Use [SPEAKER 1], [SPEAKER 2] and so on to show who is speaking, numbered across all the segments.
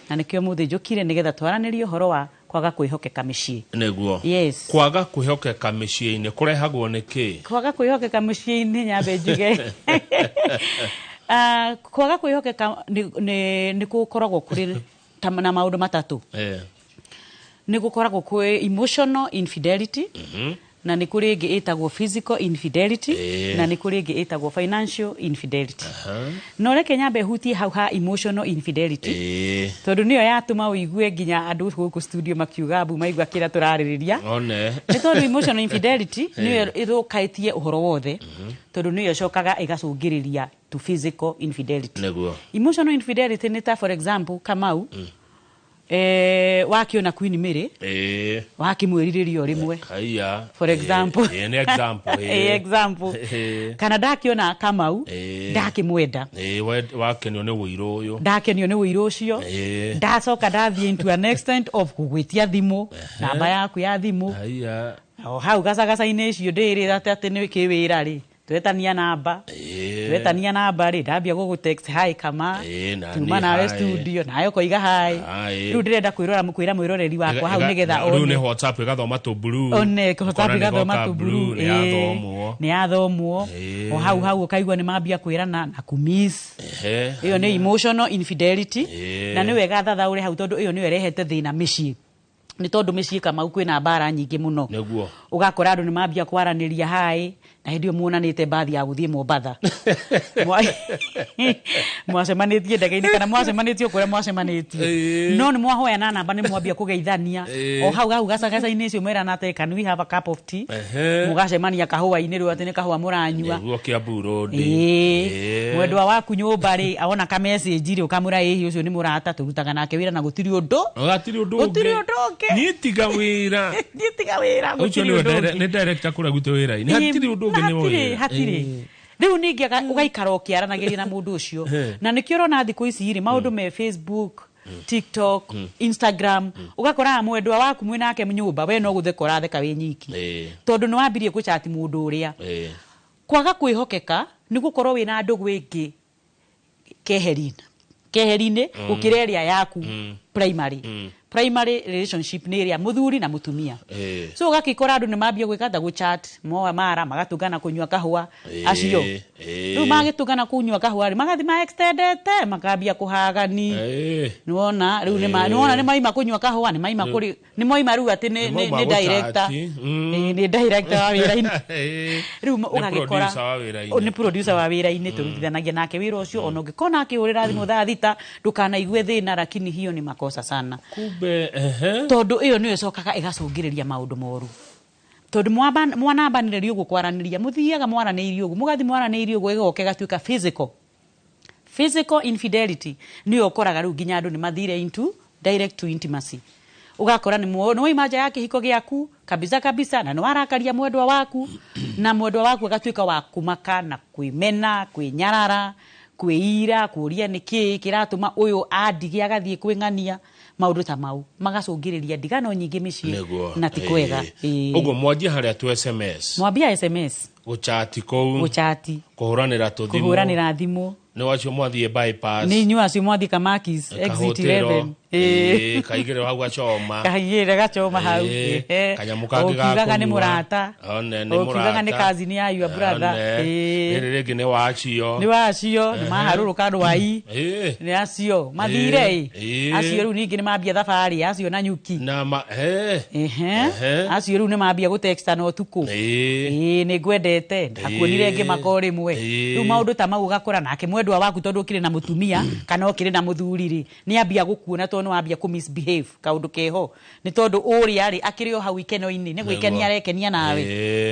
[SPEAKER 1] Na nĩkĩo mũthĩ njũkire nĩgetha twaranĩrie ũhoro wa kwaga kwĩhokeka mĩciĩ.
[SPEAKER 2] Nĩguo.
[SPEAKER 1] Yes.
[SPEAKER 2] Kwaga kwĩhokeka mĩciĩ-inĩ kũrehagwo nĩ kĩ?
[SPEAKER 1] Kwaga kwĩhokeka mũciĩ-inĩ, nyambe njuge, kwaga kwĩhokeka nĩ gũkoragwo kũrĩ na maũndũ matatũ. Nĩ gũkoragwo kwĩ emotional infidelity, na nĩ kũrĩ ĩngĩ ĩtagwo physical infidelity, na nĩ kũrĩ ĩngĩ ĩtagwo financial infidelity. No reke nyambe hutie hau ha emotional infidelity, tondũ nĩyo yatũma ũigue nginya andũ gũkũ studio makiuga mbu maigua kĩrĩa tũrarĩrĩria.
[SPEAKER 2] One.
[SPEAKER 1] Nĩ tondũ emotional infidelity nĩyo ĩthũkĩtie ũhoro wothe, tondũ nĩyo ĩcokaga ĩgacũngĩrĩria to physical infidelity. Emotional infidelity nĩ ta, for example, Kamau, wakĩona Queen Mary, wakĩmwĩrirĩria o rĩmwe.
[SPEAKER 2] Haiya.
[SPEAKER 1] For example.
[SPEAKER 2] Nĩ example.
[SPEAKER 1] Example. Kana ndakĩona Kamau, ndakĩmwenda.
[SPEAKER 2] Wakenio nĩ ũirũ ũyũ.
[SPEAKER 1] Ndakenio nĩ ũirũ ũcio. Ndacoka ndathiĩ into an extent of gũgwĩtia thimũ, namba yaku ya thimũ.
[SPEAKER 2] Haiya.
[SPEAKER 1] O hau gacagaca-inĩ icio ndĩrĩ atĩ nĩ kĩwĩra rĩ, twetania namba. Twetania namba rĩ, ndambia gũgũ text, "Hi Kama."
[SPEAKER 2] Na
[SPEAKER 1] tuma
[SPEAKER 2] niĩ
[SPEAKER 1] nawe
[SPEAKER 2] hi.
[SPEAKER 1] Studio nawe ũkoiga hi.
[SPEAKER 2] Hi.
[SPEAKER 1] Rĩu ndĩrenda kwĩrora, kwĩra mwĩroreri wakwa hau nĩgetha
[SPEAKER 2] rĩu
[SPEAKER 1] one.
[SPEAKER 2] Nĩ WhatsApp ĩgathoma tũ blue.
[SPEAKER 1] One WhatsApp
[SPEAKER 2] Ũkona nĩ
[SPEAKER 1] ĩgathoma
[SPEAKER 2] goka
[SPEAKER 1] tũ
[SPEAKER 2] blue,
[SPEAKER 1] blue.
[SPEAKER 2] nĩ yathomwo.
[SPEAKER 1] Nĩ yathomwo. O hau hau ũkaigua nĩ mambia kwĩrana na kũmiss. Ĩyo nĩ emotional infidelity. Na nĩ wega thathaũre hau, tondũ ĩyo nĩyo ĩrehete thĩna mĩciĩ, nĩ tondũ mĩciĩ, Kamau, kwĩna mbara nyingĩ mũno. Ũgakora andũ nĩ mambia kwaranĩria hi, na hĩndĩ ĩyo muonanĩte mbathi ya gũthiĩ Mombatha. Mwacemanĩtie ndege-inĩ kana mwacemanĩtie o kũrĩa mwacemanĩtie, no nĩ mwahoyana namba, nĩ mwambia kũgeithania. O hau hau gacagaca-inĩ ũcio mwerana atĩ, "Can we have a cup of tea?" Mũgacemania kahũa-inĩ rĩu, atĩ nĩ kahũa mũranyua.
[SPEAKER 2] Nĩguo, Kiambu Road.
[SPEAKER 1] Mwendwa waku nyũmba rĩ, awona ka message rĩ, ũkamwĩra, "Ĩhi, ũcio nĩ mũrata tũrutaga nake wĩra na gũtirĩ ũndũ."
[SPEAKER 2] Hatirĩ ũndũ.
[SPEAKER 1] Gũtirĩ
[SPEAKER 2] ũngĩ.
[SPEAKER 1] Ũndũ ũngĩ.
[SPEAKER 2] Niĩ tiga wĩra.
[SPEAKER 1] Niĩ tiga wĩra.
[SPEAKER 2] Ũcio
[SPEAKER 1] Gũtirĩ
[SPEAKER 2] nĩwe
[SPEAKER 1] ũndũ ũngĩ.
[SPEAKER 2] nĩ director kũrĩa gwitũ wĩra-inĩ, hatirĩ ũndũ ũngĩ, nĩ
[SPEAKER 1] hatirĩ
[SPEAKER 2] wĩra.
[SPEAKER 1] Hatirĩ. Rĩu ningĩ ũgaikara ũkĩaranagĩria na mũndũ ũcio. Na nĩkĩo ũrona thikũ ici rĩ, maũndũ me Facebook, TikTok, Instagram, ũgakoraga mwendwa waku mwĩ nake nyũmba, we no gũtheka ũratheka wĩ nyiki, tondũ nĩ wambirie kũchati mũndũ ũrĩa. Kwaga kwĩhokeka nĩ gũkorwo wĩna ndũgũ ĩngĩ keheri-inĩ, keheri-inĩ gũkĩra ĩrĩa yaku primary. Primary relationship nĩ ĩrĩa mũthuri na mũtumia. So ũgakĩkora andũ nĩ mambia gwĩka ta gũchat moa mara magatũngana kũnyua kahũa. Acio rĩu magĩtũngana kũnyua kahũa rĩ, magathi ma extendete, makambia kũhagani. Nĩwona rĩu nĩwona nĩ maima kũnyua kahũa, nĩ maima kũrĩ, nĩ moima rĩu atĩ
[SPEAKER 2] Nĩ
[SPEAKER 1] nĩ
[SPEAKER 2] mauma
[SPEAKER 1] nĩ director.
[SPEAKER 2] gũchati.
[SPEAKER 1] Nĩ director wa wĩra-inĩ. Rĩu
[SPEAKER 2] Nĩ
[SPEAKER 1] ũgagĩkora
[SPEAKER 2] producer wa wĩra-inĩ.
[SPEAKER 1] Nĩ producer wa wĩra-inĩ tũrutithanagia nake wĩra ũcio. Ona ũngĩkona akĩhũrĩra thimũ thaa 6, ndũkanaigue thĩna, lakini hiyo ni makosa sana.
[SPEAKER 2] Kumbe ehe.
[SPEAKER 1] Tondũ ĩyo nĩyo ĩcokaga ĩgacũngĩrĩria maũndũ moru, tondũ mwanambanĩrĩria ũguo kwaranĩria, mũthiaga mwaranĩirie ũguo, mũgathi mwaranĩirie ũguo, ĩgoka ĩgatuĩka physical. Physical infidelity nĩyo ũkoraga rĩu nginya andũ nĩ mathire into direct to intimacy. Ũgakora nĩ waima nja ya kĩhiko gĩaku kabisa kabisa, na nĩ warakaria mwendwa waku, na mwendwa waku agatuĩka wa kũmaka na kwĩmena, kwĩnyarara, kwĩira, kũria nĩkĩ kĩratũma ũyũ andige agathiĩ kwĩng'ania. Maũndũ ta mau magacũngĩrĩria ndigano nyingĩ mĩciĩ. Na ti kwega.
[SPEAKER 2] Ũguo mwanjie harĩa tu SMS.
[SPEAKER 1] Mwambia SMS.
[SPEAKER 2] Gũchati kũu.
[SPEAKER 1] Gũchati.
[SPEAKER 2] Kũhũranĩra tũthimũ.
[SPEAKER 1] Kũhũranĩra thimũ.
[SPEAKER 2] Nĩ wacio mwathiĩ Bypass.
[SPEAKER 1] Nĩ inyuĩ acio mwathiĩ Kamakis exit
[SPEAKER 2] Kahũtĩro.
[SPEAKER 1] 11.
[SPEAKER 2] Kaigĩrĩro hau gacoma.
[SPEAKER 1] Kaigĩrĩra gacoma hau.
[SPEAKER 2] Kanyamũ kangĩ ga
[SPEAKER 1] Ũkiugaga nĩ
[SPEAKER 2] kũnyua.
[SPEAKER 1] mũrata.
[SPEAKER 2] One, nĩ
[SPEAKER 1] Ũkiugaga nĩ
[SPEAKER 2] mũrata.
[SPEAKER 1] cousin ya your brother.
[SPEAKER 2] One. Rĩrĩ rĩngĩ nĩ wacio.
[SPEAKER 1] Nĩ wacio nĩ maharũrũka rwai. Nĩ acio mathire ĩ. Acio rĩu ningĩ nĩ mambia thabarĩ acio na nyuki.
[SPEAKER 2] Na ma eh.
[SPEAKER 1] Acio rĩu nĩ mambia gũtextana ũtukũ. Ĩĩ, nĩ ngwendete, ndakuonire ngĩmaka o rĩmwe. Rĩu maũndũ ta mau ũgakora nake mwendwa waku, tondũ ũkĩrĩ na mũtumia kana ũkĩrĩ na mũthuri rĩ, nĩ ambia gũkuona tondũ nĩ wambia kũ misbehave kaũndũ keho, nĩ tondũ ũrĩa rĩ akĩrĩ o hau ikeno-inĩ, nĩ gwĩkenia arekenia nawe.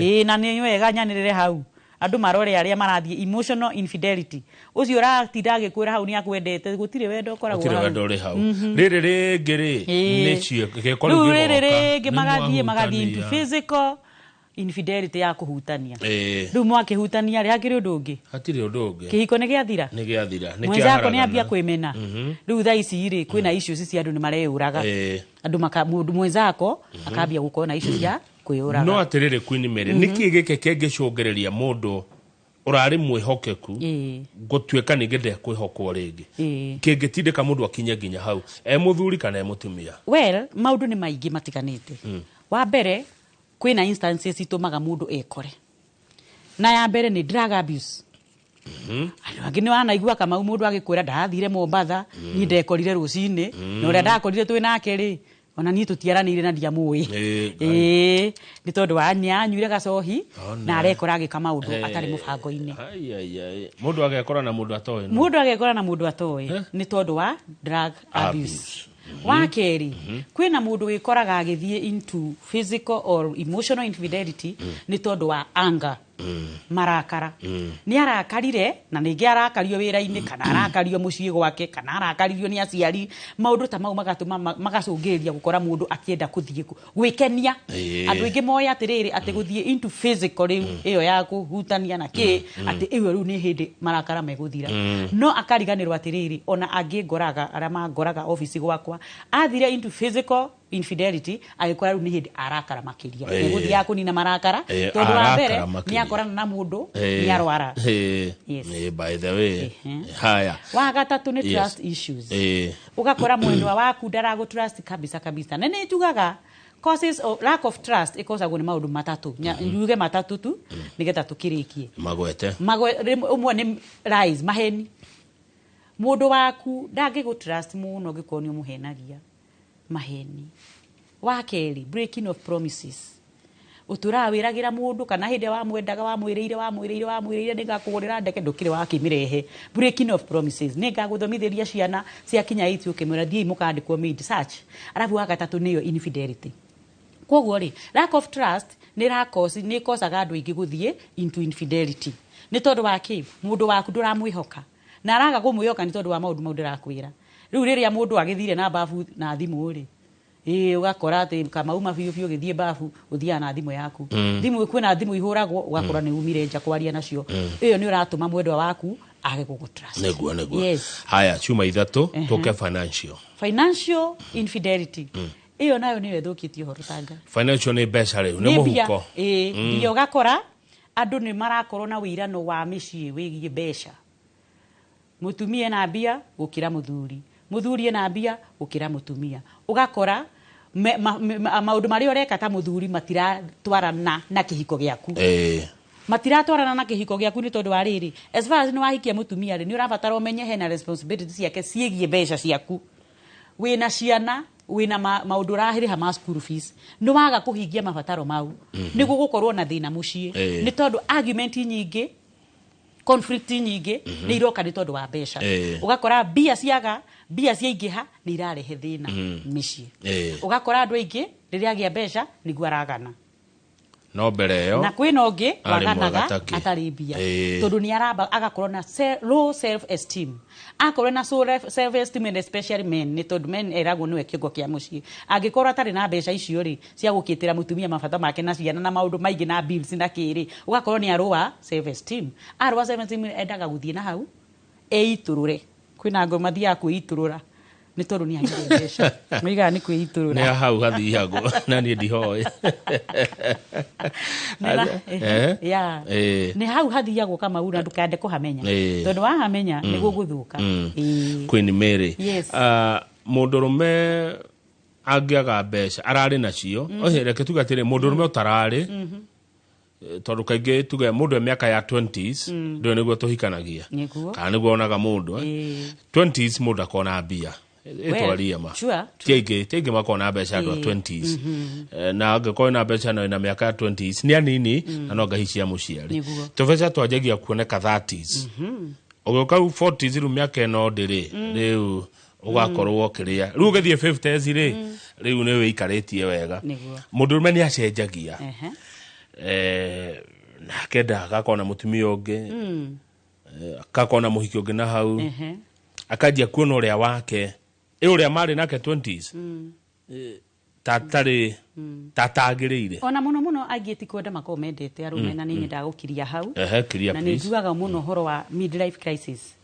[SPEAKER 1] Ĩĩ, na nĩ wega nyanĩrĩre hau andũ marore arĩa marathiĩ emotional infidelity. Ũcio ũratinda agĩkwĩra hau nĩ akwendete, gũtirĩ wendo ũkoragwo
[SPEAKER 2] Gũtirĩ
[SPEAKER 1] hau.
[SPEAKER 2] Wendo ũrĩ hau. Rĩrĩ rĩngĩ rĩ, nĩ cio gĩko
[SPEAKER 1] rĩu
[SPEAKER 2] rĩu
[SPEAKER 1] rĩrĩ
[SPEAKER 2] gĩgoka.
[SPEAKER 1] Rĩngĩ
[SPEAKER 2] Nĩ
[SPEAKER 1] magathiĩ into
[SPEAKER 2] mwahutania.
[SPEAKER 1] Physical infidelity ya kũhutania. Rĩu mwakĩhutania rĩ, hakĩrĩ ũndũ ũngĩ?
[SPEAKER 2] Hatirĩ ũndũ ũngĩ.
[SPEAKER 1] Kĩhiko nĩ gĩathira.
[SPEAKER 2] Nĩ gĩathira, nĩ
[SPEAKER 1] Mwenzako nĩ
[SPEAKER 2] kĩaharagana.
[SPEAKER 1] ambia kwĩmena. Rĩu thaa ici rĩ, kwĩna issues cia andũ nĩ mareyũraga. Andũ maka mũndũ mwenzako akambia gũkorwo na issues cia kwĩyũraga.
[SPEAKER 2] No atĩrĩrĩ, Queen Mary, nĩ kĩĩ gĩkĩ kĩngĩcũngĩrĩria mũndũ Ũrarĩ mwĩhokeku, gũtuĩka ningĩ ndekwĩhokwo rĩngĩ. Kĩngĩtindĩka mũndũ akinye nginya hau, e mũthuri kana e mũtumia?
[SPEAKER 1] Well, maũndũ nĩ maingĩ matiganĩte. Wa mbere, kwĩna instances itũmaga mũndũ ekore, na ya mbere nĩ drug abuse. Andũ angĩ nĩ wanaigua, Kamau, mũndũ agĩkwĩra, "Ndathire Mombatha, niĩ ndekorire rũcinĩ na ũrĩa ndakorire twĩ nake rĩ, ona niĩ tũtiaranĩire na ndiamũĩ."
[SPEAKER 2] Ĩĩ,
[SPEAKER 1] Ĩĩ, nĩ tondũ wa nĩ anyuire gacohi
[SPEAKER 2] Ona.
[SPEAKER 1] na arekora agĩka maũndũ atarĩ mũbango-inĩ.
[SPEAKER 2] Ai, ai, ai. Mũndũ agekora na mũndũ atoĩ no.
[SPEAKER 1] Mũndũ agekora na mũndũ atoĩ nĩ tondũ wa drug abuse.
[SPEAKER 2] Abuse.
[SPEAKER 1] Wa kerĩ, kwĩna mũndũ wĩkoraga agĩthiĩ into physical or emotional infidelity nĩ tondũ wa anger, marakara. Nĩ arakarire na ningĩ arakario wĩra-inĩ, kana arakario mũciĩ gwake, kana arakaririo nĩ aciari. Maũndũ ta mau magatũma magacũngĩrĩria gũkora mũndũ akĩenda kũthiĩ gwĩkenia. Andũ aingĩ moĩ atĩrĩrĩ, atĩ gũthiĩ into physical rĩu, ĩyo ya kũhutania na kĩ, atĩ ĩyo rĩu nĩ hĩndĩ marakara megũthira. No akariganĩrwo atĩrĩrĩ, ona angĩ ngoraga arĩa mangoraga obici gwakwa, athire into physical infidelity agĩkora rĩu nĩ hĩndĩ arakara makĩria. Nĩgũthiaga kũnina marakara, tondũ wa mbere
[SPEAKER 2] arakara makĩria.
[SPEAKER 1] Nĩ akorana na mũndũ nĩ arwara. Yes.
[SPEAKER 2] By the way, haya.
[SPEAKER 1] Wa gatatũ nĩ trust issues. Ũgakora mwendwa waku ndaragũ trust kabisa kabisa. Na nĩ njugaga causes of lack of trust ĩkosagwo nĩ maũndũ matatũ. Njuge matatũ tu nĩgetha tũkĩrĩkie.
[SPEAKER 2] Magwete.
[SPEAKER 1] Ũmwe nĩ lies, maheni. Mũndũ waku ndangĩgũ trust mũno angĩkorwo nĩ ũmũhenagia maheni. Wa kerĩ, breaking of promises. Ũtũraga wĩragĩra mũndũ, kana hĩndĩ ĩrĩa wamwendaga wamwĩrĩire wamwĩrĩire wamwĩrĩire, "Nĩ ngakũgũrĩra ndeke," ndũkĩrĩ wakĩmĩrehe. Breaking of promises. "Nĩ ngagũthomithĩria ciana ciakinya 8," ũkĩmwĩra, "Thiĩi mũkandĩkwo maid search." Arabu wa gatatũ nĩyo infidelity. Koguo rĩ, lack of trust nĩ ĩrakosi, nĩ ĩkosaga andũ aingĩ gũthiĩ into infidelity. Nĩ tondũ wa kĩ? Mũndũ waku ndũramwĩhoka, na araga kũmwĩhoka nĩ tondũ wa maũndũ mau ndĩrakwĩra. Rĩu rĩrĩa mũndũ agĩthire na babu na thimũ rĩ, ĩĩ, ũgakora atĩ kamauma biũ biũ. Ũgĩthiĩ babu ũthiaga na thimũ yaku. Thimũ, kwĩna thimũ ihũragwo, ũgakora nĩ umire nja kwaria nacio. Ĩyo nĩ ũratũma mwendwa waku age gũgũ trust.
[SPEAKER 2] Nĩguo.
[SPEAKER 1] Yes.
[SPEAKER 2] Haya, ciuma ithatũ, tũke financial.
[SPEAKER 1] Financial infidelity ĩyo nayo nĩyo ĩthũkĩtie ũhoro tanga.
[SPEAKER 2] Financial nĩ mbeca rĩu, nĩ
[SPEAKER 1] mbia.
[SPEAKER 2] mũhuko.
[SPEAKER 1] Ĩĩ, mbia. Ũgakora andũ nĩ marakorwo na wĩirano wa mĩciĩ wĩgiĩ mbeca. Mũtumia ena mbia gũkĩra mũthuri, mũthuri ena mbia gũkĩra mũtumia. Ũgakora maũndũ marĩa ũreka ta mũthuri matiratwarana na kĩhiko gĩaku. Matiratwarana na kĩhiko gĩaku nĩ tondũ wa rĩrĩ, as far as nĩ wahikia mũtumia rĩ, nĩ ũrabatara ũmenye hena responsibility ciake ciĩgiĩ mbeca ciaku. Wĩna ciana, wĩna maũndũ ũrarĩha ma school fees, nĩ waga kũhingia mabataro mau, nĩ gũgũkorwo na thĩna mũciĩ. Nĩ tondũ argument nyingĩ, conflict nyingĩ nĩ iroka nĩ tondũ wa mbeca. Ũgakora mbia ciaga, mbia ciaingĩha, nĩ irarehe thĩna mĩciĩ. Ũgakora andũ aingĩ rĩrĩa agĩa mbeca nĩguo aragana.
[SPEAKER 2] No mbere ĩyo
[SPEAKER 1] Na kwĩna ũngĩ
[SPEAKER 2] arĩ
[SPEAKER 1] waganaga
[SPEAKER 2] mwega takĩ.
[SPEAKER 1] atarĩ mbia, tondũ nĩ aramba agakorwo na low self esteem. Akorwo na self esteem, and especially men, nĩ tondũ men eragwo nĩwe kĩongo kĩa mũciĩ. Angĩkorwo atarĩ na mbeca icio rĩ, cia gũkĩtĩra mũtumia mabata make na ciana na maũndũ maingĩ na bills na kĩrĩ, ũgakorwo nĩ arũa self esteem. Arũa self esteem, endaga gũthiĩ na hau eitũrũre. Kwĩna ngoma mathiaga kwĩitũrũra nĩ tondũ nĩ agire mbeca, moigaga nĩ kwĩitũrũra.
[SPEAKER 2] Nĩ hau hathiagwo na niĩ ndihoĩ.
[SPEAKER 1] Ya. Nĩ hau hathiagwo, Kamau, na ndũkende kũhamenya, tondũ wahamenya nĩ gũgũthũka.
[SPEAKER 2] Queen Mary.
[SPEAKER 1] Yes.
[SPEAKER 2] Ah, mũndũrũme angĩaga mbeca ararĩ nacio, ohe, reke tuge atĩrĩ, mũndũrũme ũtararĩ, tondũ kaingĩ tuge mũndũ e mĩaka ya 20s ndũĩ nĩguo tũhikanagia, kana nĩguo onaga mũndũ, 20s mũndũ akona mbia ĩtwarie ma. Ti aingĩ makona mbeca andũ a 20s. Na angĩkorwo na mbeca na wĩna mĩaka ya 20s nĩ anini, na no ngahi cia mũciari. Tũbeca twanjagia kuoneka 30s, ũgĩũka rĩu 40s, rĩu mĩaka ĩno ndĩrĩ rĩu ũgakorwo ũkĩrĩa. Rĩu ũgĩthiĩ 50s rĩ, rĩu nĩ wĩikarĩtie wega. Mũndũrũme nĩ acenjagia. Nake akenda agakorwo na mũtumia ũngĩ, akakorwo na mũhiki ũngĩ na hau akanjia kuona ũrĩa wake ĩ ũrĩa marĩ nake 20s, tatarĩ tatagĩrĩire.
[SPEAKER 1] Ona mũno mũno aingĩ ti kwenda makorwo mendete arũme, na nĩ nyendaga gũkiria hau.
[SPEAKER 2] Ehe, kiria.
[SPEAKER 1] Na nĩ
[SPEAKER 2] Please.
[SPEAKER 1] njugaga mũno ũhoro wa midlife crisis.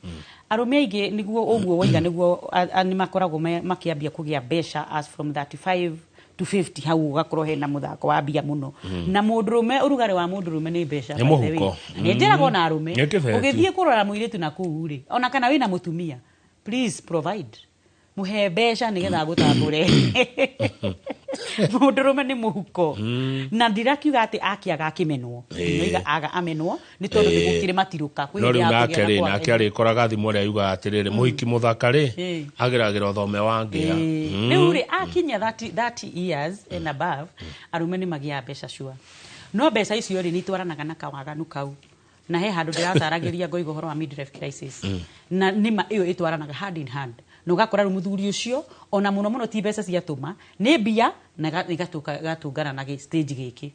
[SPEAKER 1] Arũme aingĩ nĩguo ũguo woiga, nĩguo nĩ makoragwo makĩambia kũgĩa mbeca as from 35 to to 50 hau ũgakorwo hena mũthako wa mbia mũno. Na mũndũrũme, ũrugarĩ wa mũndũrũme nĩ mbeca,
[SPEAKER 2] Nĩ
[SPEAKER 1] by the way.
[SPEAKER 2] mũhuko.
[SPEAKER 1] Na nĩ njĩragwo na arũme,
[SPEAKER 2] Nĩ kĩbeti.
[SPEAKER 1] ũgĩthiĩ kũrora mũirĩtu na kũu rĩ, ona kana wĩna mũtumia, please provide, mũhe mbeca nĩgetha agũtambũre. Mũndũrũme nĩ mũhuko, na ndirakiuga atĩ akĩaga akĩmenwo. Ndinoiga aga amenwo nĩ tondũ nĩ gũkĩrĩ matirũka kwĩ
[SPEAKER 2] No
[SPEAKER 1] hĩndĩ
[SPEAKER 2] rĩu
[SPEAKER 1] ya kũgĩa
[SPEAKER 2] nake
[SPEAKER 1] na
[SPEAKER 2] rĩ,
[SPEAKER 1] kwaga.
[SPEAKER 2] nake arĩkoraga thimũ ĩrĩa yugaga atĩrĩrĩ, mũhiki mũthaka rĩ, ageragĩra ũthome wa ngĩa.
[SPEAKER 1] Rĩu rĩ, akinya 30 years and above, arũme nĩ magĩaga mbeca sure, no mbeca icio rĩ, nĩ itwaranaga na kawaganu kau. Na he handũ ndĩrataragĩria ngoiga ũhoro wa midlife crisis, na nĩma ĩyo ĩtwaranaga hand in hand, na ũgakora rĩu mũthuri ũcio ona mũno mũno ti mbeca ciatũma, nĩ mbia na igatũngana na stage gĩkĩ.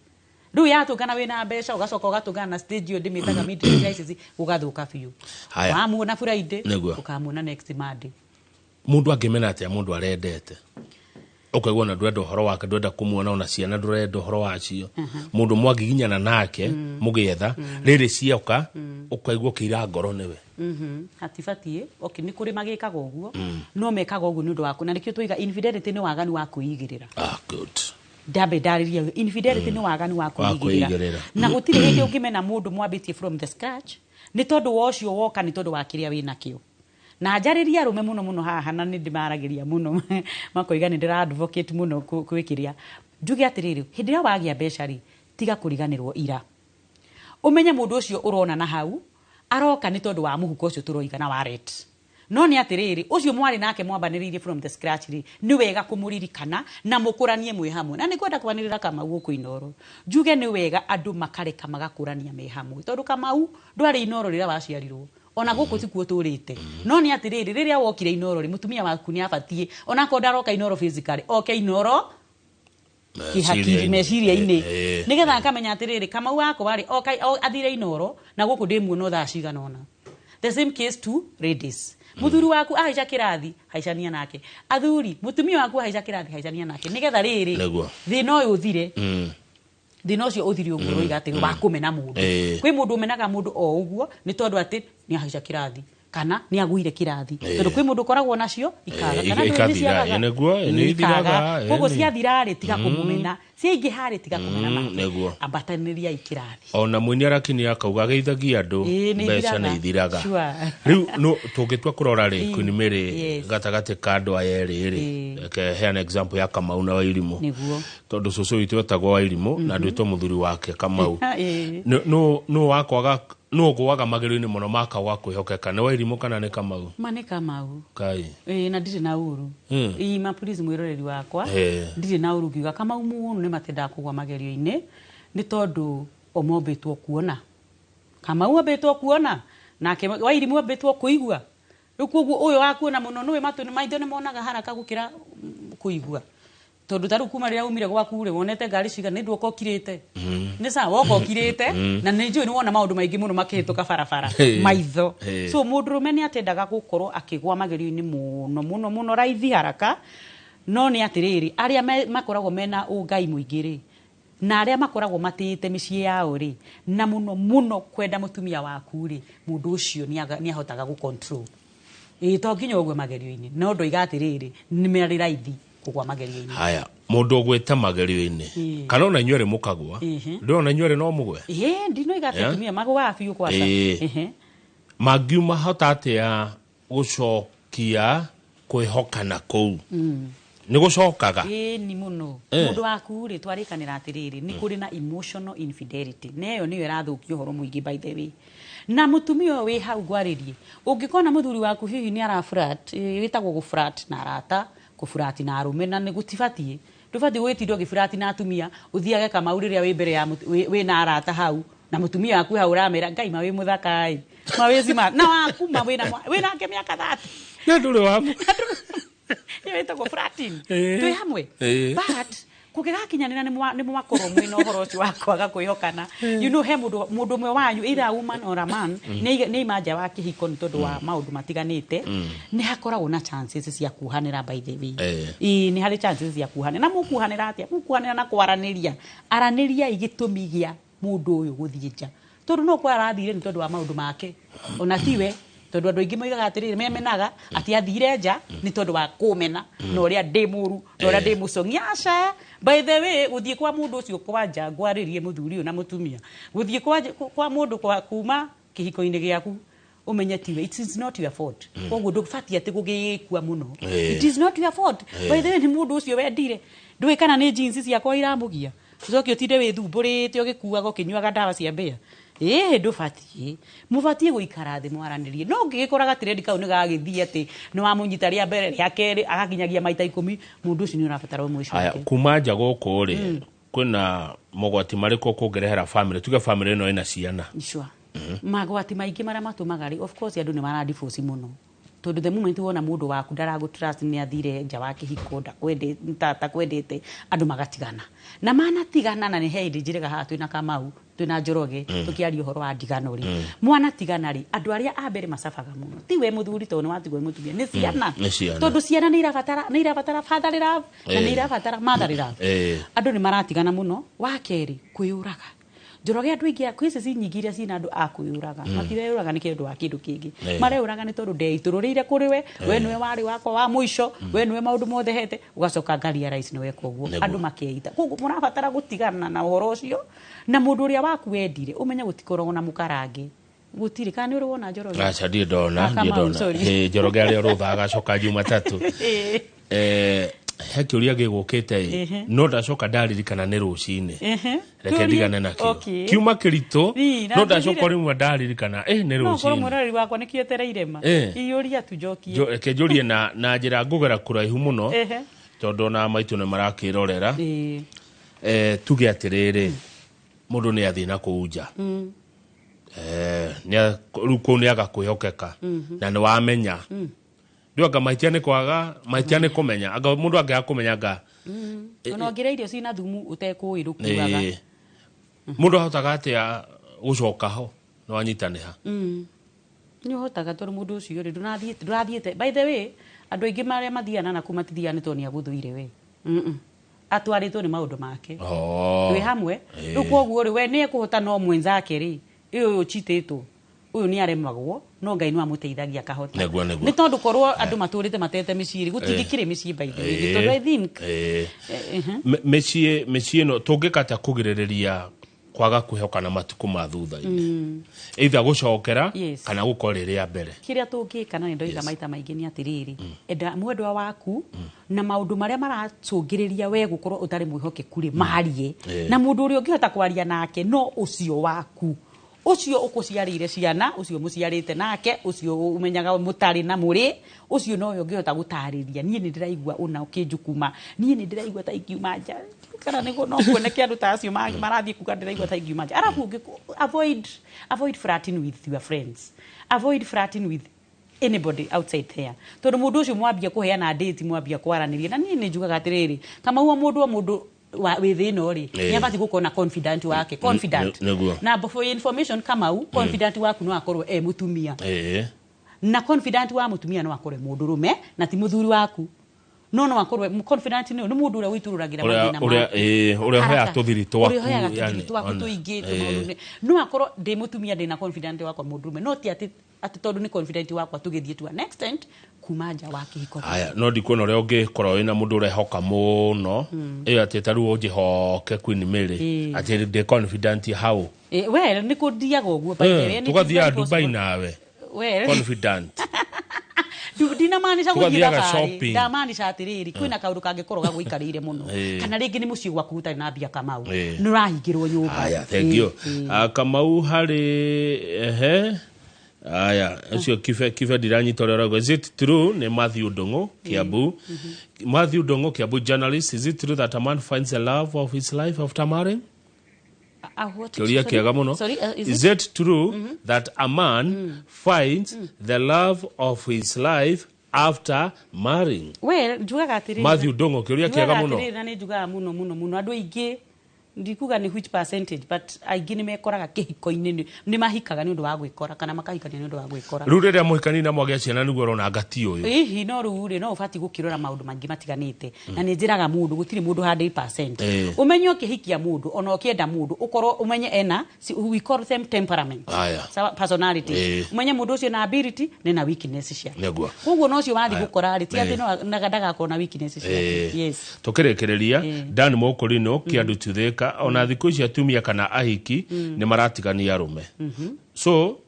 [SPEAKER 1] Rĩu yatũngana wĩna mbeca, ũgacoka ũgatũngana na stage ĩyo ndĩmĩtaga midlife crisis, gũgathũka biũ.
[SPEAKER 2] Haya.
[SPEAKER 1] Wamuona Friday,
[SPEAKER 2] Nĩguo.
[SPEAKER 1] ũkamuona next Monday.
[SPEAKER 2] Mũndũ angĩmena atĩa mũndũ arendete, ũkaigua na ndwenda ũhoro wake, ndwenda kũmuona, ona ciana ndũrenda ũhoro wacio, mũndũ mwangiginyana nake mũgĩetha rĩrĩ cioka, ũkaigua ũkĩira ngoro nĩwe?
[SPEAKER 1] Hatibatiĩ. Okay, nĩ kũrĩ magĩkaga ũguo, no mekaga ũguo nĩ ũndũ waku, na nĩkĩo twoiga infidelity nĩ waganu wa kwĩigĩrĩra.
[SPEAKER 2] Ah, good.
[SPEAKER 1] Ndambe ndarĩria, infidelity nĩ waganu wa
[SPEAKER 2] Wa
[SPEAKER 1] kwĩigĩrĩra.
[SPEAKER 2] kwĩigĩrĩra.
[SPEAKER 1] Na gũtirĩ hĩndĩ ũngĩmena mũndũ mwambĩtie from the scratch nĩ tondũ wa ũcio woka, nĩ tondũ wa kĩrĩa wĩ nakĩo. Na njarĩria arũme mũno mũno haha, na nĩ ndĩmaragĩria mũno, makoiga nĩ ndĩra advocate mũno gwĩkĩria. Njuge atĩrĩrĩ, hĩndĩ ĩrĩa wagĩa mbeca rĩ, tiga kũriganĩrwo ira, ũmenye mũndũ ũcio ũrona na hau aroka nĩ tondũ wa mũhuko ũcio tũroiga na wallet. No nĩ atĩrĩrĩ, ũcio mwarĩ nake mwambanĩrĩirie from the scratch rĩ, nĩ wega kũmũririkana na mũkũranie mwĩ hamwe. Na nĩ kwenda kwanĩrĩra Kamau gũkũ Inoro, njuge nĩ wega andũ makareka magakũrania me hamwe, tondũ Kamau ndwarĩ Inoro rĩrĩa waciarirwo, ona gũkũ tikuo tũrĩte. No nĩ atĩrĩrĩ, rĩrĩa wokire Inoro rĩ, mũtumia waku nĩ abatiĩ onakorwo ndaroka Inoro physically, oke Inoro kĩhakiri, meciria-inĩ, nĩgetha akamenya atĩrĩrĩ, Kamau wakwa rĩ, oka athire Inoro na gũkũ ndĩ muono thaa cigana ũna. The same case to ladies, mũthuri waku ahaica kĩrathi, haicania nake. Athuri, mũtumia waku ahaica kĩrathi, haicania nake, nĩgetha rĩrĩ
[SPEAKER 2] Nĩguo.
[SPEAKER 1] thĩna ũyũ ũthire, thĩna ũcio ũthire ũguo ũroiga atĩ wa kũmena mũndũ. Kwĩ mũndũ ũmenaga mũndũ o ũguo nĩ tondũ atĩ nĩ ahaica kĩrathi kana nĩ agũire kĩrathi, tondũ kwĩ mũndũ ũkoragwo nacio ikaga, kana ndũĩ nĩ
[SPEAKER 2] ikathira.
[SPEAKER 1] ciagaga.
[SPEAKER 2] Ĩ, nĩguo, ĩ, nĩ
[SPEAKER 1] ikaga.
[SPEAKER 2] ithiraga, ĩ,
[SPEAKER 1] Koguo
[SPEAKER 2] nĩ.
[SPEAKER 1] ciathira rĩ, tiga kũmũmena, ciaingĩha rĩ, tiga kũmena nake.
[SPEAKER 2] Nĩguo.
[SPEAKER 1] Ambatanĩriai kĩrathi.
[SPEAKER 2] Ona mũini arakinia akauga ageithagia andũ,
[SPEAKER 1] Ĩ, nĩ
[SPEAKER 2] mbeca
[SPEAKER 1] ithiraga.
[SPEAKER 2] nĩ ithiraga.
[SPEAKER 1] Sure.
[SPEAKER 2] Rĩu no tũngĩtua kũrora rĩ, Queen Mary, gatagatĩ ka andũ aya erĩ rĩ, reke heana example ya Kamau na Wairimũ,
[SPEAKER 1] Nĩguo.
[SPEAKER 2] Tondũ cũcũ witũ etagwo Wairimũ na ndwĩtwo mũthuri wake Kamau. Nũ wakwaga, nũ ũgũaga magerio-inĩ mũno makaga kwĩhokeka, nĩ Wairimũ kana nĩ Kamau?
[SPEAKER 1] Ma nĩ Kamau.
[SPEAKER 2] Kai.
[SPEAKER 1] Ĩĩ, na ndirĩ na ũru. Ĩĩ, ma please, mwĩroreri wakwa, ndirĩ na ũru ngiuga Kamau mũno nĩ matendaga kũgwa magerio-inĩ, nĩ tondũ o mombĩtwo kuona. Kamau ambĩtwo kuona, nake Wairimũ ambĩtwo kũigua. Rĩu koguo ũyũ wa kuona mũno nĩwe matũ maitho nĩ monaga haraka gũkĩra kũigua, tondũ ta rĩu kuma rĩrĩa umire gwaku rĩ, wonete ngari cigana? Nĩ nduoka ũkirĩte, nĩ sawa, woka ũkirĩte, na nĩ njũĩ nĩ wona maũndũ maingĩ mũno makĩhĩtũka barabara, maitho. So mũndũrũme nĩ atendaga gũkorwo akĩgwa magerio-inĩ mũno mũno mũno raithi haraka. No nĩ atĩrĩrĩ, arĩa makoragwo mena ũngai mũingĩ rĩ, na arĩa makoragwo matĩĩte mĩciĩ yao rĩ, na mũno mũno kwenda mũtumia waku rĩ, mũndũ ũcio nĩ ahotaga gũ control. Ĩĩ, to nginya ũgwe magerio-inĩ, no ndoiga atĩrĩrĩ, nĩ marĩ raithi kũgwa magerio-inĩ.
[SPEAKER 2] Haya, mũndũ ũgwĩte magerio-inĩ, kana ona inyuĩ erĩ mũkagwa, ndĩ ona inyuĩ erĩ no mũgwe?
[SPEAKER 1] Ĩĩ, ndinoiga atĩ atumia magũaga biũ kwaca.
[SPEAKER 2] Mangiuma hota atĩa gũcokia kwĩhokana kũu? Nĩ gũcokaga?
[SPEAKER 1] Ĩĩ, ni mũno. Mũndũ waku rĩ, twarĩkanĩra atĩrĩrĩ, nĩ kũrĩ na emotional infidelity, na ĩyo nĩyo ĩrathũkia ũhoro mũingĩ, by the way. Na mũtumia ũyũ wĩ hau, ngwarĩrie, ũngĩkona mũthuri waku hihi nĩ ara flirt, wĩtagwo gũ flirt na arata, kũ flirt na arũme, na nĩ gũtibatiĩ. Ndũbatiĩ gwĩtinda ũgĩ flirt na atumia, ũthiage Kamau rĩrĩa wĩ mbere ya wĩ na arata hau, na mũtumia waku hau ũramera ngai ma wĩ mũthaka ĩ, ma wĩ cima na waku ma wĩna wĩnake mĩaka 30.
[SPEAKER 2] Na ndũrĩ wamu.
[SPEAKER 1] Ĩyo ĩtagwo flirting. Twĩ hamwe? But kũngĩgakinyanĩra nĩ mwakorwo mwĩna ũhoro ũcio wa kwaga kwĩhokana, he mũndũ ũmwe wanyu, either a woman or a man, nĩ aima nja wa kĩhiko nĩ tondũ wa maũndũ matiganĩte, nĩ hakoragwo na chances cia kuhanĩra, by the way. Ĩĩ, nĩ harĩ chances cia kuhanĩra. Na mũkuhanĩra atĩa? Mũkuhanĩra na kwaranĩria. Aranĩriai gĩtũmi gĩa mũndũ ũyũ gũthiĩ nja, tondũ no kwa arathire nĩ tondũ wa maũndũ make, ona tiwe. Tondũ Tondũ andũ aingĩ moigaga atĩrĩrĩ, memenaga atĩ athire nja nĩ tondũ wa kũmena na ũrĩa ndĩ mũru na ũrĩa ndĩ mũcong'i. Aca, by the way, gũthiĩ kwa mũndũ ũcio kwanja, ngwarĩrie mũthuri ũyũ na mũtumia, gũthiĩ kwa mũndũ kwa kuma kĩhiko-inĩ gĩaku, ũmenye tiwe, it is not your fault. Koguo ndũbatiĩ atĩ gũgĩkua mũno. It is not your fault, by the way, nĩ mũndũ ũcio wendire. Ndũĩ kana nĩ jeans ciakwa iramũgia, ũcoke ũtinde wĩthumbũrĩte ũgĩkuaga ũkĩnyuaga ndawa cia mbĩa. Ĩĩ, ndũbatiĩ, mũbatiĩ gũikara thĩ mwaranĩrie. No ũngĩgĩkora gatirendi kau nĩ gagĩthiĩ atĩ nĩ wamũnyita rĩa mbere, rĩa kerĩ, agakinyagia maita 10, mũndũ ũcio nĩ ũrabatara
[SPEAKER 2] Aya.
[SPEAKER 1] ũmwĩcoke.
[SPEAKER 2] Kuma nja gũkũ rĩ, kwĩna mogwati marĩkũ kũngĩrehera family, tuge family ĩno ĩna ciana?
[SPEAKER 1] Sure. Magwati maingĩ marĩa matũmaga rĩ, of course andũ nĩ maradivorce mũno, tondũ the moment wona mũndũ waku ndaragũ trust, nĩ athire nja wa kĩhiko, ndakwendete, andũ magatigana na manatigana. Na nĩ he hĩndĩ njĩrĩga haha twĩna Kamau, twĩna Njoroge, tũkĩaria ũhoro wa ndigano rĩ, mwanatigana rĩ, andũ arĩa a mbere macabaga mũno ti we mũthuri, tondũ nĩ watigwo nĩ mũtumia, nĩ ciana.
[SPEAKER 2] Nĩ ciana.
[SPEAKER 1] Tondũ ciana nĩ irabatara fatherly love na nĩ irabatara motherly love. Andũ nĩ maratigana mũno. Wa kerĩ, kwĩyũraga. Njoroge, andũ aingĩ, kwĩ ici nyingĩ iria ciina andũ a kwĩyũraga, matireyũraga nĩ kĩndũ wa kĩndũ kĩngĩ, mareyũraga nĩ tondũ ndeitũrũrĩire kũrĩ we, we nĩwe warĩ wakwa wa mũico, we nĩwe maũndũ mothe hete, ũgacoka ngarealize nĩ weka ũguo. Andũ makeita. Koguo mũrabatara gũtigana na ũhoro ũcio, na mũndũ ũrĩa waku wendire, ũmenye gũtikoragwo na mũkarange, gũtirĩ. Kana nĩ ũrĩ wona, Njoroge?
[SPEAKER 2] Aca, ndirĩ ndona.
[SPEAKER 1] Ah,
[SPEAKER 2] Ndirĩ
[SPEAKER 1] Kamau,
[SPEAKER 2] ndona.
[SPEAKER 1] sorry.
[SPEAKER 2] Ĩ, Njoroge arĩa rũtha agacoka Jumatatũ. He kĩũria gĩgũkĩte ĩ, no ndacoka ndaririkana nĩ rũcinĩ. Reke
[SPEAKER 1] Kĩũria-
[SPEAKER 2] ndigane nakĩo. Kiuma kĩritũ.
[SPEAKER 1] Ii, na
[SPEAKER 2] No ndacoka
[SPEAKER 1] njĩrire-
[SPEAKER 2] rĩmwe ndaririkana nĩ
[SPEAKER 1] No korwo
[SPEAKER 2] rũcinĩ.
[SPEAKER 1] mwĩroreri wakwa nĩkĩo etereire ma iyũria tu njokie.
[SPEAKER 2] Reke njũrie na njĩra ngũgera kũraihu mũno, tondũ ona maitũ nĩ marakĩrorera. Tuge atĩrĩrĩ, mũndũ nĩ athiĩ na kũu nja. Rĩu kũu nĩ aga kwĩhokeka na nĩ wamenya ndũ anga mahĩtia nĩ kwaga, mahĩtia nĩ kũmenya, anga mũndũ angĩaga kũmenya anga
[SPEAKER 1] Ona ũngĩrĩa irio cina thumu ũtekũĩ rũkuaga.
[SPEAKER 2] Mũndũ ahotaga atĩa gũcoka ho nĩ wanyitanĩha?
[SPEAKER 1] Nĩ ũhotaga, tondũ mũndũ ũcio rĩ, ndũrathiĩte. By the way, andũ aingĩ marĩa mathiaga na kũu matithiaga nĩ tondũ nĩ agũthũire we. Atwarĩtwo nĩ maũndũ make. Twĩ hamwe? Rĩu koguo rĩ, we nĩ ekũhota, no mwenzake rĩ, ĩ ũyũ ũchitĩtwo ũyũ nĩ aremagwo, no Ngai no amũteithagia akahota.
[SPEAKER 2] Nĩguo.
[SPEAKER 1] Nĩ tondũ korwo andũ matũrĩte matete mĩciĩ rĩ, gũtingĩkĩrĩ mĩciĩ, by the way, tondũ I think
[SPEAKER 2] Mĩciĩ ĩno tũngĩka atĩa kũgirĩrĩria kwaga kwĩhokana matukũ ma thutha-inĩ, either gũcokera kana gũkorwo rĩrĩa mbere?
[SPEAKER 1] Kĩrĩa tũngĩka, na nĩ ndoiga maita maingĩ, nĩ atĩrĩrĩ, enda mwendwa waku, na maũndũ marĩa maracũngĩrĩria we gũkorwo ũtarĩ mwĩhokeku rĩ, marie na mũndũ ũrĩa ũngĩhota kwaria nake, no ũcio waku, ũcio ũkũciarĩire ciana, ũcio mũciarĩte nake, ũcio ũmenyaga mũtarĩ na mũrĩ, ũcio nowe ũngĩhota gũtarĩria, niĩ nĩ ndĩraigua ũna ũkĩnjukuma, niĩ nĩ ndĩraigua ta ingiuma nja, kana nĩguo no kuoneke andũ ta acio marathiĩ kuga ndĩraigua ta ingiuma nja. Arabu avoid flirting with your friends, avoid flirting with anybody outside there, tondũ mũndũ ũcio mwambia kũheana date, mwambia kwaranĩria, na niĩ nĩ njugaga atĩrĩrĩ, kama uo mũndũ o mũndũ wĩ thĩ ĩno rĩ, nĩ abatiĩ gũkorwo na confidant wake, confidant. Na for your information, Kamau, confidant waku no akorwo e mũtumia, na confidant wa mũtumia no akorwo e mũndũrũme na ti mũthuri waku, no akorwo confidant nĩ mũndũ ũrĩa wĩitũrũragĩra
[SPEAKER 2] Ũrĩa
[SPEAKER 1] mathĩna
[SPEAKER 2] ũrĩa
[SPEAKER 1] maku.
[SPEAKER 2] Ũrĩa ũheaga
[SPEAKER 1] Haraka.
[SPEAKER 2] tũthiri twaku.
[SPEAKER 1] Ũrĩa ũheaga tũthiri
[SPEAKER 2] Yani,
[SPEAKER 1] twaku
[SPEAKER 2] ona.
[SPEAKER 1] tũingĩ, tũmaũndũ-inĩ. No akorwo ndĩ mũtumia, ndĩna confidant wakwa mũndũrũme, no ti atĩ tondũ nĩ confidant wakwa tũgĩthiĩ to an extent kuma nja wa kĩhiko.
[SPEAKER 2] Aya, no ndikuona ũrĩa ũngĩkorwo wĩna mũndũ ũrehoka mũno ĩyo atĩ ta rĩu ũnjĩhoke Queen Mary, atĩ ndĩ confident hau.
[SPEAKER 1] Well, nĩ kũndiaga ũguo, by the way, nĩ
[SPEAKER 2] Tũgathiaga
[SPEAKER 1] very
[SPEAKER 2] Dubai
[SPEAKER 1] possible.
[SPEAKER 2] nawe.
[SPEAKER 1] Well,
[SPEAKER 2] Confident.
[SPEAKER 1] Ndinamaanisha gũthiĩ
[SPEAKER 2] Tũgathiaga
[SPEAKER 1] thabarĩ,
[SPEAKER 2] shopping.
[SPEAKER 1] ndamaanisha atĩrĩrĩ, kwĩna kaũndũ kangĩkorwo gagũikarĩire mũno, kana rĩngĩ nĩ mũciĩ gwaku gũtarĩ na mbia, Kamau, nĩ ũrahingĩrwo nyũmba.
[SPEAKER 2] Aya, thank you. Ah, Kamau harĩ ehe aya ũcio kibe kibe ndiranyita ũrĩa ũrauga. Is it true, nĩ Matthew Ndung'u Kiambu, Matthew Ndung'u Kiambu journalist, is it true that a man finds the love of his life after marrying?
[SPEAKER 1] Ah, what?
[SPEAKER 2] Kĩũria
[SPEAKER 1] Sorry?
[SPEAKER 2] kĩega mũno.
[SPEAKER 1] Sorry, is
[SPEAKER 2] Is
[SPEAKER 1] it?
[SPEAKER 2] it true that a man finds the love of his life after marrying?
[SPEAKER 1] Well, njugaga atĩrĩrĩ,
[SPEAKER 2] Matthew Ndung'u, kĩũria kĩega
[SPEAKER 1] njugaga
[SPEAKER 2] mũno.
[SPEAKER 1] atĩrĩrĩ, na nĩ njugaga mũno mũno mũno, andũ aingĩ Ndikuga nĩ which percentage, but aingĩ nĩ mekoraga kĩhiko-inĩ, nĩ mahikaga nĩ ũndũ wa gwĩkora kana makahikania nĩ ũndũ wa gwĩkora.
[SPEAKER 2] Rĩu rĩrĩa mũhikani na mwagĩa ciana nĩguo ũrona ngati ũyũ.
[SPEAKER 1] Hihi no rĩu rĩ, no ũbatiĩ gũkĩrora maũndũ maingĩ matiganĩte, na nĩ njĩraga mũndũ gũtirĩ mũndũ 100%. Ũmenye ũkĩhikia mũndũ, ona ũkĩenda mũndũ, ũkorwo ũmenye ena we call them temperament.
[SPEAKER 2] Aya.
[SPEAKER 1] Sawa, personality. Ũmenye mũndũ ũcio na ability na weakness ciake. Koguo no ũcio wathiĩ gũkora rĩ, ti atĩ no ndagakorwo na weakness ciake. Yes.
[SPEAKER 2] Tũkĩrĩkĩrĩria, Dan Mũkũrinũ kĩandu tuthĩka, ona thikũ ici atumia kana ahiki nĩ maratigania arũme, so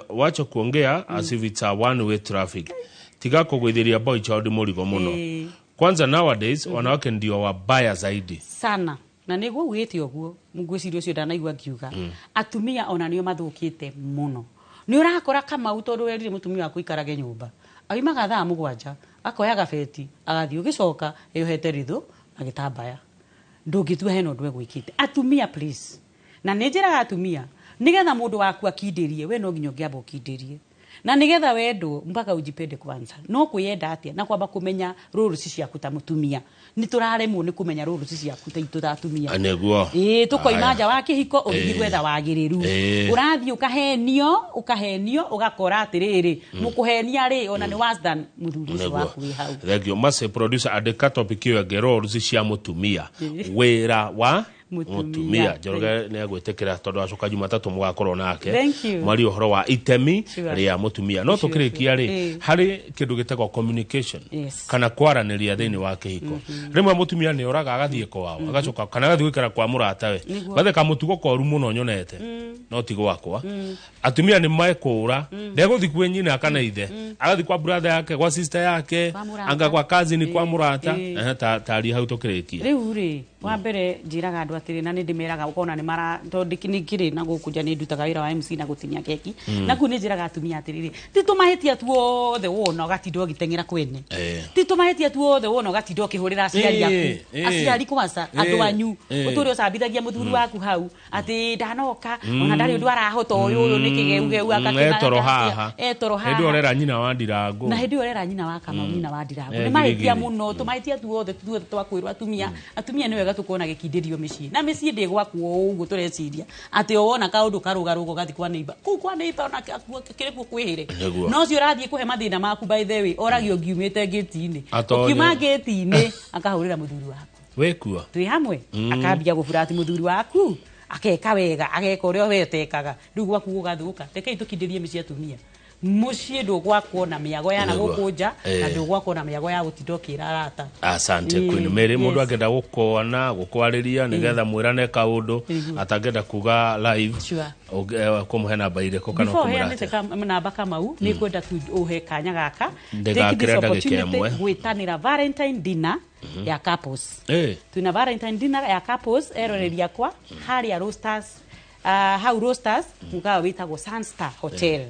[SPEAKER 2] wacha kuongea as if it's a one way traffic. Tiga kũgũithĩria boy child mũrigo mũno. Kwanza nowadays wanawake ndio wabaya zaidi.
[SPEAKER 1] Sana, na nĩguo ugĩte ũguo, ngwĩciria ũcio ndanaigua ngiuga atumia ona nĩo mathũkĩte mũno. Nĩ ũrakora, Kamau, tondũ werire mũtumia waku ikarage nyũmba, aumaga thaa 7, akoya gabeti, agathiĩ, ũgĩcoka yohete rithũ na gĩtambaya, ndũngĩtua hena ũndũ egwĩkĩte. Atumia, please, na nĩ njĩraga atumia, nĩgetha mũndũ waku akindĩrie, we no nginya ũngĩamba ũkindĩrie, na nĩgetha wendwo mpaka ujipende kwanza. No kwĩyenda atĩa? Na kwamba kũmenya roles ciaku ta mũtumia. Nĩ tũraremwo nĩ kũmenya roles ciaku ta itũ ta atumia. Ĩĩ, tũkoima nja wa kĩhiko, ũgĩthiĩ gwetha wagĩrĩru. Ũrathiĩ ũkahenio, ũkahenio, ũgakora atĩrĩrĩ, mũkũhenia rĩ, ona nĩ worse than mũthuri ũcio waku wĩ hau.
[SPEAKER 2] Thank you. Mase producer, andĩka topic ĩyo ĩngĩ, roles cia mũtumia, wĩra wa
[SPEAKER 1] Mũtumia.
[SPEAKER 2] Mũtumia Njoroge nĩ agwĩtĩkĩra, tondũ acoka Jumatatũ mũgakorwo nake
[SPEAKER 1] Thank you.
[SPEAKER 2] mwarie ũhoro wa itemi rĩa mũtumia. No tũkĩrĩkia rĩ, harĩ kĩndũ gĩtagwo communication kana kwaranĩria thĩinĩ wa kĩhiko. Rĩmwe mũtumia nĩ oraga agathiĩ kwao, agacoka kana agathiĩ gũikara kwa mũratawe. Bathe kamũtugo koru mũno nyonete, no ti gwakwa. Atumia nĩ mekũra, ndegũthiĩ kwĩ nyina kana ithe, agathiĩ kwa brother yake, kwa sister yake,
[SPEAKER 1] Kwa mũrata.
[SPEAKER 2] anga kwa cousin, kwa mũrata. Ehe, taria hau tũkĩrĩkia.
[SPEAKER 1] Rĩu rĩ, wa mbere njĩraga andũ atĩrĩ, na nĩ ndĩmeraga, ũkona nĩ mara tondũ nĩ ngĩrĩ na gũkũ nja nĩ ndutaga wĩra wa MC na gũtinia keki, na kũu nĩ njĩraga atumia atĩrĩrĩ, ti tũmahĩtia tuothe wona ũgatinda ũgĩteng'era kwene, ti tũmahĩtia tuothe wona ũgatinda ũkĩhũrĩra aciari aku, aciari kwanza, andũ anyu, ũtũre ũcambithagia mũthuri waku hau atĩ ndanoka, ona ndarĩ ũndũ arahota, ũyũ ũyũ nĩ kĩgeugeu.
[SPEAKER 2] Etoro haha.
[SPEAKER 1] Etoro
[SPEAKER 2] Hĩndĩ ĩyo
[SPEAKER 1] haha.
[SPEAKER 2] ũrera nyina wa Ndirango.
[SPEAKER 1] Na hĩndĩ ĩyo ũrera nyina wa Kamau, nyina wa Ndirango. Nĩ mahĩtia
[SPEAKER 2] Girigiri.
[SPEAKER 1] mũno, tũmahĩtia tuothe tuothe twakwĩrwo. Atumia, atumia, nĩ wega tũkorwo na gĩkindĩrio mĩciĩ, na mĩciĩ ndĩgwakwo o ũguo tũreciria atĩ o wona kaũndũ karũgarũga ũgathiĩ kwa neighbor, kũu kwa neighbor ona kĩrĩ kuo kwĩhĩre. No ũcio ũrathiĩ kũhe mathĩna maku, by the way, oragio ngiumĩte ngĩti-inĩ.
[SPEAKER 2] Atonye.
[SPEAKER 1] Ũkiuma ngĩti-inĩ akahũrĩra mũthuri waku.
[SPEAKER 2] Wĩkuo.
[SPEAKER 1] Twĩ hamwe, akambia gũburati mũthuri waku, akeka wega, ageka ũrĩa we ũtekaga, rĩu gwaku gũgathũka. Rekei tũkindĩrie mĩciĩ, atumia. Mũciĩ ndũgwakwo na mĩago ya na gũkũ nja, na ndũgwakwo na mĩago ya gũtinda ũkĩra arata.
[SPEAKER 2] Asante, Queen Mary. Mũndũ angĩenda gũkona gũkwarĩria nĩgetha mwĩrane kaũndũ atangĩenda kuga live, kũmũhe namba irĩkũ kana
[SPEAKER 1] Before
[SPEAKER 2] ũkũmwĩra
[SPEAKER 1] heanĩte
[SPEAKER 2] atĩa?
[SPEAKER 1] Namba, Kamau, nĩ ngwenda tu ũhe kanya gaka.
[SPEAKER 2] Ndĩgakĩre
[SPEAKER 1] Take this
[SPEAKER 2] ndagĩka
[SPEAKER 1] opportunity
[SPEAKER 2] ĩmwe.
[SPEAKER 1] gwĩtanĩra Valentine dinner ya couples. Twina Valentine dinner ya couples, eroreri akwa, harĩa Roasters, hau Roasters, mũkawa wĩtagwo Sunstar Hotel,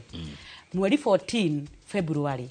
[SPEAKER 1] mweri 14 February,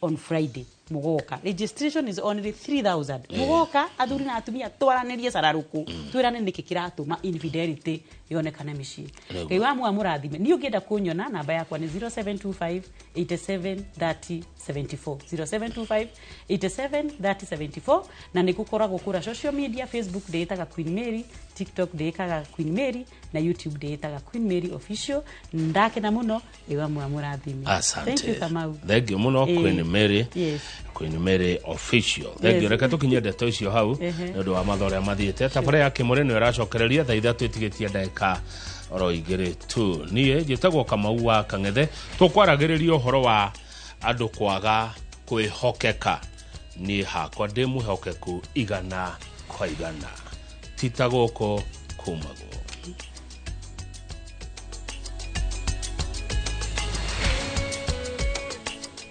[SPEAKER 1] on Friday. Mũgoka, registration is only 3000. Mũgoka athuri na atumia, twaranĩrie cararũkũ, twĩrane nĩkĩ kĩratũma infidelity yonekane mĩciĩ. Ngai wa mwa mũrathime. Niĩ ũngĩenda kũnyona, namba yakwa nĩ 0725 87 30 74, 0725 87 30 74. Na nĩ gũkoragwo kũra social media: Facebook ndĩĩtaga Queen Mary, TikTok ndĩĩkaga Queen Mary, na YouTube ndĩĩtaga Queen Mary Official. Ndakena mũno. Ngai wa mwa mũrathime.
[SPEAKER 2] Asante.
[SPEAKER 1] Thank you, Kamau.
[SPEAKER 2] Thank you mũno, Queen Mary. Queen Mary Official, thank you. Reke tũkinye ndeto icio hau nĩ ũndũ wa mathaa ũrĩa mathiĩte. Tabarĩra ya kĩmũrĩ nĩyo ĩracokereria thaa 3 ĩtigĩtie ndagĩka oro 2 tu. Niĩ njĩtagwo Kamau wa Kang'ethe. Tũkwaragĩrĩria ũhoro wa andũ kwaga kwĩhokeka. Niĩ hakwa ndĩ mwĩhokeku 100%, tita gũkũ kumagwo.